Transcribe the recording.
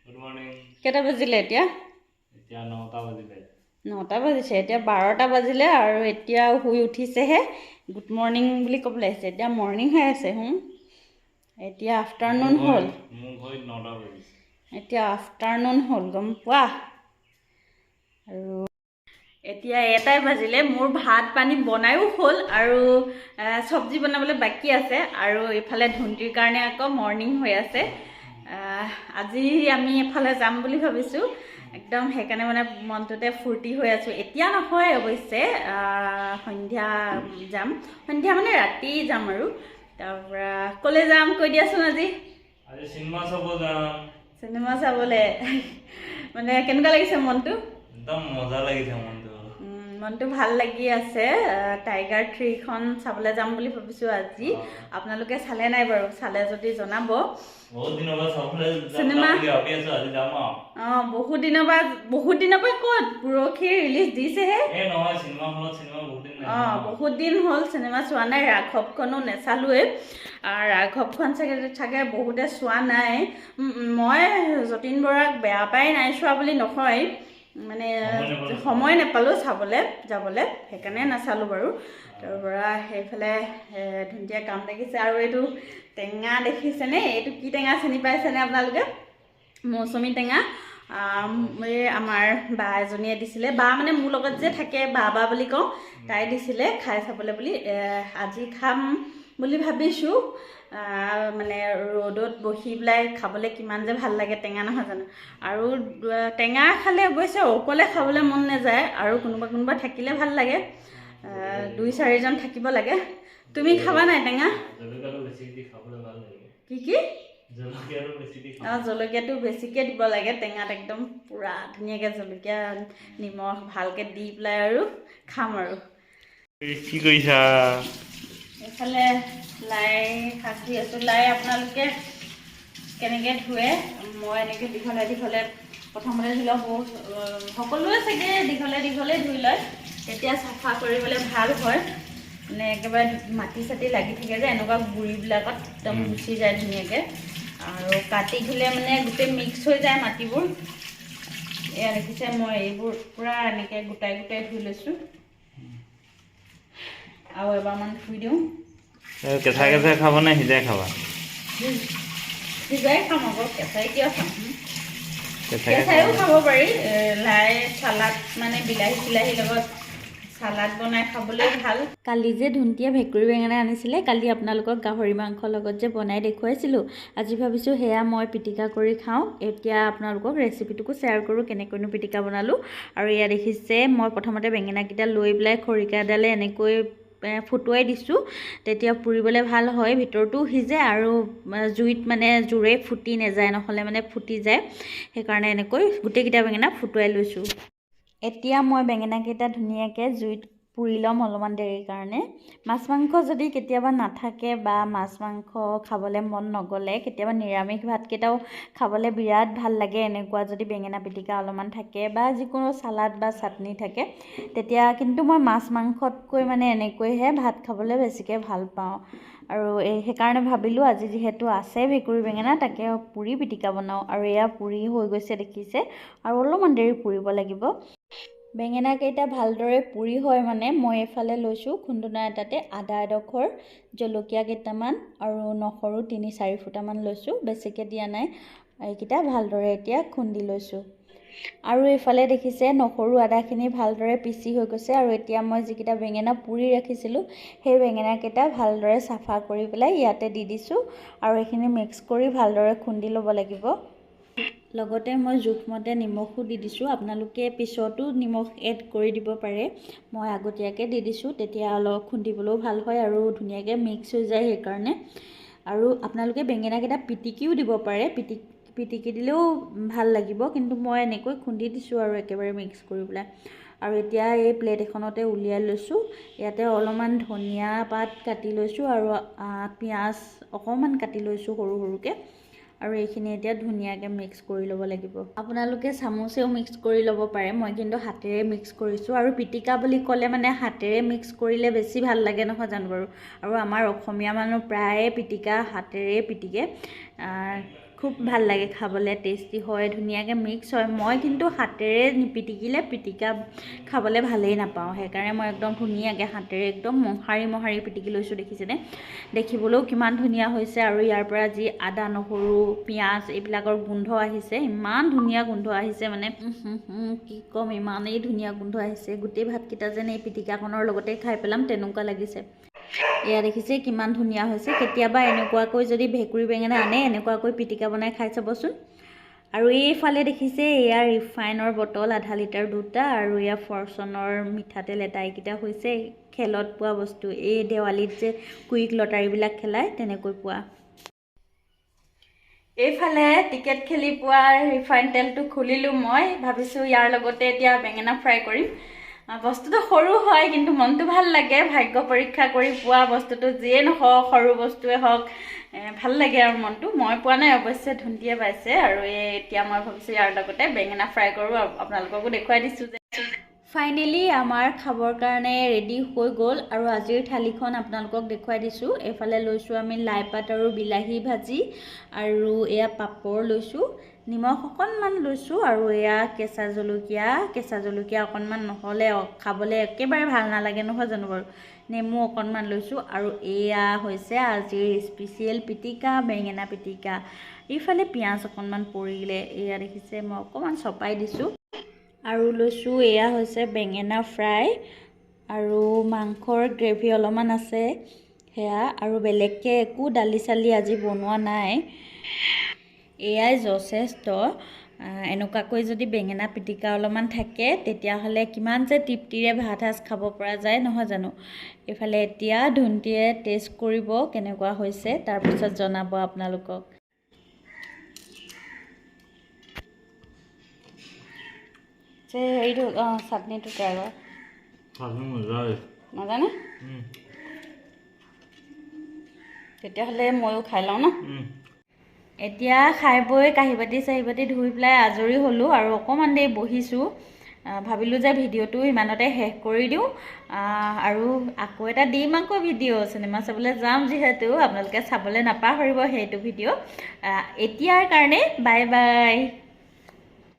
Good morning. কেইটা বাজিলে এতিয়া? এতিয়া 9টা বাজিলে। 9টা বাজিছে, এতিয়া 12টা বাজিলে আৰু এতিয়া শুই উঠিছেহে, গুড মৰ্ণিং বুলি ক'বলৈ আহিছে। এতিয়া মৰ্ণিং হৈ আছে। এতিয়া আফটাৰনুন হ'ল। মোৰ ঘৰত 9টা বাজিছে। এতিয়া আফটাৰনুন হ'ল, গম পোৱা? আৰু এতিয়া 1টাই বাজিলে। মোৰ ভাত পানী বনায়ো হ'ল আৰু চব্জি বনাবলৈ বাকী আছে। আৰু এইফালে ধুন্তিৰ কাৰণে আকৌ মৰ্ণিং হৈ আছে। আজি আমি এফালে যাম বুলি ভাবিছোঁ একদম, সেইকাৰণে মানে মনটোতে ফূৰ্তি হৈ আছোঁ। এতিয়া নহয় অৱশ্যে, সন্ধিয়া যাম। সন্ধিয়া মানে ৰাতি যাম। আৰু তাৰপৰা ক'লৈ যাম কৈ দিয়াচোন আজি। আজি চিনেমা চাব যাম। চিনেমা চাবলৈ। মানে কেনেকুৱা লাগিছে মনটো? একদম মজা লাগিছে মনটো। মনটো ভাল লাগি আছে। টাইগাৰ 3খন চাবলৈ যাম বুলি ভাবিছোঁ আজি। আপোনালোকে চালে নাই বাৰু? চালে যদি জনাব। বহুত দিনৰ পৰা চাবলৈ যাম চিনেমা? যাম বুলি ভাবি আছো, আজি যাম আৰু। অঁ, বহুত দিনৰ পৰা ক'ত, পৰহি ৰিলিজ দিছেহে। এই নহয়, চিনেমা হলত চিনেমা বহুত দিন নাই। অঁ, বহুত দিন হ'ল চিনেমা চোৱা নাই। ৰাঘৱখনো নেচালোৱেই। ৰাঘৱখন চাগে বহুতে চোৱা নাই। মই যতীন বৰাক বেয়া পাই নাই চোৱা বুলি নহয়, মানে সময় নাপালো। সময় নাপালোঁ চাবলৈ যাবলৈ, সেইকাৰণে নাচালোঁ বাৰু। তাৰপৰা সেইফালে ধুনীয়া কাম লাগিছে। আৰু এইটো টেঙা দেখিছেনে? এইটো কি টেঙা চিনি পাইছেনে আপোনালোকে? মৌচুমী টেঙা। এই আমাৰ বা এজনীয়ে দিছিলে। বা মানে মোৰ লগত যে থাকে, বা বা বুলি কওঁ, তাই দিছিলে খাই চাবলৈ বুলি। আজি খাম বুলি ভাবিছোঁ। মানে ৰ'দত বহি পেলাই খাবলৈ কিমান যে ভাল লাগে টেঙা, নহয় জানো? আৰু টেঙা খালে অৱশ্যে অকলে খাবলৈ মন নাযায়, আৰু কোনোবা কোনোবা থাকিলে ভাল লাগে। দুই চাৰিজন থাকিব লাগে। তুমি খাবা নাই টেঙা? জলকীয়াটো বেছি দি খাবলৈ ভাল লাগে। কি কি? জলকীয়াটো বেছি দি খাব। অঁ, জলকীয়াটো বেছিকৈ দিব লাগে টেঙাত। একদম পূৰা ধুনীয়াকৈ জলকীয়া, নিমখ ভালকৈ দি পেলাই আৰু খাম আৰু। কি কৰিছা? এইফালে লাই শাক ধুই আছোঁ। লাই আপোনালোকে কেনেকৈ ধুৱে? মই এনেকৈ দীঘলে দীঘলে প্ৰথমতে ধুই লওঁ। বহুত সকলোৱে চাগে দীঘলে দীঘলে ধুই লয়, তেতিয়া চাফা কৰিবলৈ ভাল হয়। মানে একেবাৰে মাটি চাটি লাগি থাকে যে এনেকুৱা গুৰিবিলাকত, একদম গুচি যায় ধুনীয়াকৈ। আৰু কাটি ধুলে মানে গোটেই মিক্স হৈ যায় মাটিবোৰ। এয়া দেখিছে, মই এইবোৰ পূৰা এনেকৈ গোটাই গোটাই ধুই লৈছোঁ আৰু এবাৰমান ধুই দিওঁ। কেঁচাই কেঁচাই খাব নে সিজাই খাবা? সিজাই খাম আকৌ, কেঁচাই কিয় খাম? কেঁচাই। কেঁচাইও খাব পাৰি। লাই চালাড, মানে বিলাহী চিলাহীৰ লগত চালাড বনাই খাবলৈও ভাল। কালি যে ধুন্তিয়ে ভেকুৰী বেঙেনা আনিছিলে, কালি আপোনালোকক গাহৰি মাংসৰ লগত যে বনাই দেখুৱাইছিলোঁ, আজি ভাবিছোঁ সেয়া মই পিটিকা কৰি খাওঁ। এতিয়া আপোনালোকক ৰেচিপিটোকো শ্বেয়াৰ কৰোঁ, কেনেকৈনো পিটিকা বনালোঁ। আৰু এয়া দেখিছে, মই প্ৰথমতে বেঙেনাকেইটা লৈ পেলাই খৰিকা এডালে এনেকৈ ফুটুৱাই দিছোঁ। তেতিয়া পুৰিবলৈ ভাল হয়, ভিতৰটোও সিজে আৰু জুইত মানে জোৰে ফুটি নাযায়, নহ'লে মানে ফুটি যায়। সেইকাৰণে এনেকৈ গোটেইকেইটা বেঙেনা ফুটুৱাই লৈছোঁ। এতিয়া মই বেঙেনাকেইটা ধুনীয়াকৈ জুইত পুৰি ল'ম অলপমান দেৰিৰ কাৰণে। মাছ মাংস যদি কেতিয়াবা নাথাকে বা মাছ মাংস খাবলৈ মন নগ'লে, কেতিয়াবা নিৰামিষ ভাতকেইটাও খাবলৈ বিৰাট ভাল লাগে এনেকুৱা যদি বেঙেনা পিটিকা অলপমান থাকে বা যিকোনো চালাড বা চাটনি থাকে তেতিয়া। কিন্তু মই মাছ মাংসতকৈ মানে এনেকৈহে ভাত খাবলৈ বেছিকৈ ভাল পাওঁ। আৰু এই সেইকাৰণে ভাবিলোঁ, আজি যিহেতু আছে ভেকুৰী বেঙেনা, তাকে পুৰি পিটিকা বনাওঁ। আৰু এয়া পুৰি হৈ গৈছে দেখিছে, আৰু অলপমান দেৰি পুৰিব লাগিব। বেঙেনাকেইটা ভালদৰে পুৰি হয় মানে মই এইফালে লৈছোঁ খুন্দুনা এটাতে আদা এডোখৰ, জলকীয়া কেইটামান আৰু নহৰু 3-4 ফুটামান লৈছোঁ, বেছিকৈ দিয়া নাই। এইকেইটা ভালদৰে এতিয়া খুন্দি লৈছোঁ। আৰু এইফালে দেখিছে, নহৰু আদাখিনি ভালদৰে পিচি হৈ গৈছে। আৰু এতিয়া মই যিকেইটা বেঙেনা পুৰি ৰাখিছিলোঁ, সেই বেঙেনাকেইটা ভালদৰে চাফা কৰি পেলাই ইয়াতে দি দিছোঁ। আৰু এইখিনি মিক্স কৰি ভালদৰে খুন্দি ল'ব লাগিব। লগতে মই জোখমতে নিমখো দি দিছোঁ। আপোনালোকে পিছতো নিমখ এড কৰি দিব পাৰে। মই আগতীয়াকৈ দি দিছোঁ, তেতিয়া অলপ খুন্দিবলৈও ভাল হয় আৰু ধুনীয়াকৈ মিক্স হৈ যায় সেইকাৰণে। আৰু আপোনালোকে বেঙেনাকেইটা পিটিকিও দিব পাৰে, পিটিকি দিলেও ভাল লাগিব। কিন্তু মই এনেকৈ খুন্দি দিছোঁ আৰু একেবাৰে মিক্স কৰি পেলাই। আৰু এতিয়া এই প্লেট এখনতে উলিয়াই লৈছোঁ। ইয়াতে অলপমান ধনিয়া পাত কাটি লৈছোঁ আৰু পিঁয়াজ অকণমান কাটি লৈছোঁ সৰু সৰুকৈ। আৰু এইখিনি এতিয়া ধুনীয়াকৈ মিক্স কৰি ল'ব লাগিব। আপোনালোকে চামুচেও মিক্স কৰি ল'ব পাৰে, মই কিন্তু হাতেৰে মিক্স কৰিছোঁ। আৰু পিটিকা বুলি ক'লে মানে হাতেৰে মিক্স কৰিলে বেছি ভাল লাগে, নহয় জানো বাৰু? আৰু আমাৰ অসমীয়া মানুহ প্ৰায়ে পিটিকা হাতেৰে পিটিকে। খুব ভাল লাগে খাবলৈ, টেষ্টি হয়, ধুনীয়াকৈ মিক্স হয়। মই কিন্তু হাতেৰে নিপিটিকিলে পিটিকা খাবলৈ ভালেই নাপাওঁ, সেইকাৰণে মই একদম ধুনীয়াকৈ হাতেৰে একদম মোহাৰি মোহাৰি পিটিকি লৈছোঁ। দেখিছেনে, দেখিবলৈও কিমান ধুনীয়া হৈছে। আৰু ইয়াৰ পৰা যি আদা নহৰু পিঁয়াজ এইবিলাকৰ গোন্ধ আহিছে, ইমান ধুনীয়া গোন্ধ আহিছে, মানে কি ক'ম, ইমানেই ধুনীয়া গোন্ধ আহিছে। গোটেই ভাতকেইটা যেন এই পিটিকাকণৰ লগতে খাই পেলাম তেনেকুৱা লাগিছে। এয়া দেখিছে কিমান ধুনীয়া হৈছে। কেতিয়াবা এনেকুৱাকৈ যদি ভেকুৰী বেঙেনা আনে, এনেকুৱাকৈ পিটিকা বনাই খাই চাবচোন। আৰু এইফালে দেখিছে এয়া ৰিফাইনৰ বটল আধা লিটাৰ দুটা, আৰু এয়া ফৰচুনৰ মিঠাতেল এটা। এইকেইটা হৈছে খেলত পোৱা বস্তু, এই দেৱালীত যে কুইক লটাৰীবিলাক খেলায় তেনেকৈ পোৱা। এইফালে টিকেট খেলি পোৱা ৰিফাইন তেলটো খুলিলোঁ মই, ভাবিছোঁ ইয়াৰ লগতে এতিয়া বেঙেনা ফ্ৰাই কৰিম। বস্তুটো সৰু হয় কিন্তু মনটো ভাল লাগে, ভাগ্য পৰীক্ষা কৰি পোৱা বস্তুটো যিয়ে নহওক, সৰু বস্তুৱে হওক, ভাল লাগে আৰু মনটো। মই পোৱা নাই অৱশ্যে, ধুন্তিয়ে পাইছে। আৰু এই এতিয়া মই ভাবিছোঁ ইয়াৰ লগতে বেঙেনা ফ্ৰাই কৰোঁ, আৰু আপোনালোককো দেখুৱাই দিছোঁ যে ফাইনেলি আমাৰ খাবৰ কাৰণে ৰেডি হৈ গ'ল। আৰু আজিৰ থালিখন আপোনালোকক দেখুৱাই দিছোঁ। এইফালে লৈছোঁ আমি লাই পাত আৰু বিলাহী ভাজি, আৰু এয়া পাপৰ লৈছোঁ, নিমখ অকণমান লৈছোঁ, আৰু এয়া কেঁচা জলকীয়া। কেঁচা জলকীয়া অকণমান নহ'লে খাবলৈ একেবাৰে ভাল নালাগে নহয় জানো বাৰু। নেমু অকণমান লৈছোঁ। আৰু এয়া হৈছে আজিৰ স্পেচিয়েল পিটিকা, বেঙেনা পিটিকা। এইফালে পিঁয়াজ অকণমান পৰিলে, এয়া দেখিছে মই অকণমান চপাই দিছোঁ। আৰু লৈছোঁ এয়া হৈছে বেঙেনা ফ্ৰাই, আৰু মাংসৰ গ্ৰেভি অলপমান আছে সেয়া, আৰু বেলেগকৈ একো দালি চালি আজি বনোৱা নাই, এয়াই যথেষ্ট। এনেকুৱাকৈ যদি বেঙেনা পিটিকা অলপমান থাকে তেতিয়াহ'লে কিমান যে তৃপ্তিৰে ভাত সাজ খাব পৰা যায় নহয় জানো। এইফালে এতিয়া ধুন্তিয়ে টেষ্ট কৰিব কেনেকুৱা হৈছে, তাৰপিছত জনাব আপোনালোকক। হেৰিটো চাটনিটো ট্ৰাই কৰ। নাজানে তেতিয়াহ'লে ময়ো খাই লওঁ ন। এতিয়া খাই বৈ কাঁহী বাতি চাহী বাতি ধুই পেলাই আজৰি হ'লোঁ আৰু অকণমান দেৰি বহিছোঁ। ভাবিলোঁ যে ভিডিঅ'টো ইমানতে শেষ কৰি দিওঁ, আৰু আকৌ এটা দিম আকৌ ভিডিঅ', চিনেমা চাবলৈ যাম যিহেতু, আপোনালোকে চাবলৈ নাপাহৰিব সেইটো ভিডিঅ'। এতিয়াৰ কাৰণে বাই বাই।